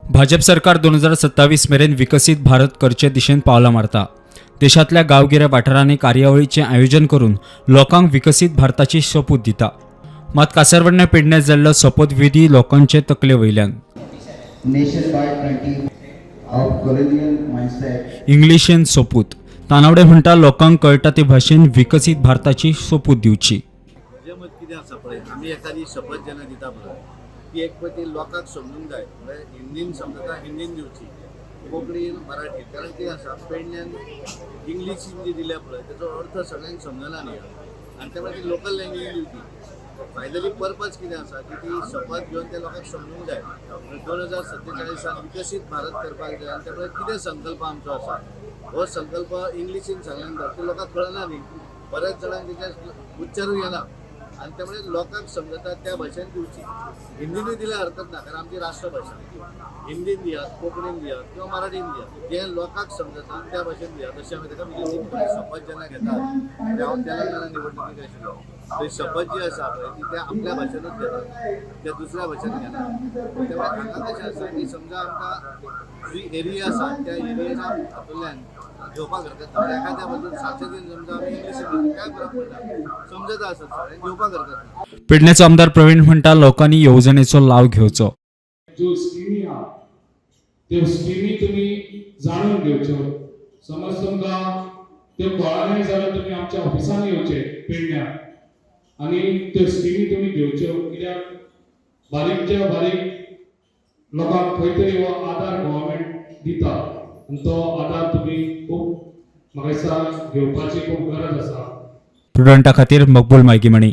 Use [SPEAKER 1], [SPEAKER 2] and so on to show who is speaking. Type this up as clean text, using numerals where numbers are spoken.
[SPEAKER 1] भाजप सरकार 2027 मेरेन विकसीत भारत करचे दिशेन पावलां मारता. देशांतल्या गांवगिऱ्या वाठारांनी कार्यावळीचें आयोजन करून लोकांक विकसीत भारताची सोपूत दिता. मात कासारवर्णे पेडण्यां जाल्लो सोपूतविधी लोकांचे तकले वयल्यान.
[SPEAKER 2] Nation by 20 of colonial mindset.
[SPEAKER 1] इंग्लिशेन सोपूत. तानावडे म्हणटा, लोकांक कळटा ते भाशेन विकसीत भारताची सोपूत दिवची.
[SPEAKER 3] म्हजें मत कितें आसा पळय, आमी एखादी शपथ जेन्ना दिता पळय, ती एक पळय ती लोकांक समजूंक जाय. म्हळ्यार हिंदीन समजता हिंदीन दिवची, कोंकणीन, मराठीन. कारण कितें आसा, पेडण्यान इंग्लिशीन जी दिल्या पळय, तेचो अर्थ सगळ्यांक समजना न्ही आनी त्यामुळे ती लोकल लँग्वेजीन दिवची. फायनली पर्पज कितें आसा की ती शपथ घेवन त्या लोकांक समजूंक जाय, 2047ान विकसीत भारत करपाक जाय आनी त्यामुळे कितें संकल्प आमचो आसा, हो संकल्प इंग्लिशीन सांगल्या नंतर ते लोकांक कळना न्ही. बऱ्याच जाणांक तेचे उच्चारूय येना आनी त्यामुळे लोकांक समजता त्या भाशेन दिवची. हिंदीनूय दिल्यार हरकत ना, कारण आमची राष्ट्रभाशा. हिंदीन दियात, कोंकणीन दियात किंवा मराठीन दियात, जे लोकांक समजता त्या भाशेन दियात अशें आमी ताका विनंती करता. शपथ जेन्ना घेतात, हांव तेलंगणा निवडणुकीक आशिल्लो, थंय शपथ जी आसा पळय, ती त्या आपल्या भाशेनूच घेतात, त्या दुसऱ्या भाशेन घेना. त्यामुळे हांगा कशें आसा की समजा आमकां जी एरिया आसा, त्या एरियाच्या हातूंतल्यान घेवपाक हरकत ना. एखाद्या बद्दल 700 दीस समजा आमी इंग्लिशीन घेतली, काय फरक पडटा? समजता आसत सगळ्यांक, घेवपाक हरकत ना.
[SPEAKER 1] पेडण्याचो आमदार प्रवीण म्हणटा, लोकांनी येवजणेचो लाव घेवचो.
[SPEAKER 4] ज्यो स्किमी आहा, त्यो स्किमी तुमी जाणून घेवच्यो. समज तुमकां त्यो कळना जाल्यार तुमी आमच्या ऑफिसान येवचे पेडण्यां आनी त्यो स्किमी तुमी घेवच्यो, कित्याक बारीकच्या बारीक लोकांक खंय तरी हो आदार गव्हर्मेंट दिता आनी तो आदार तुमी खूब, म्हाका दिसता, घेवपाची खूब गरज आसा.
[SPEAKER 1] प्रुडंटा खातीर मकबूल मायगीमणी.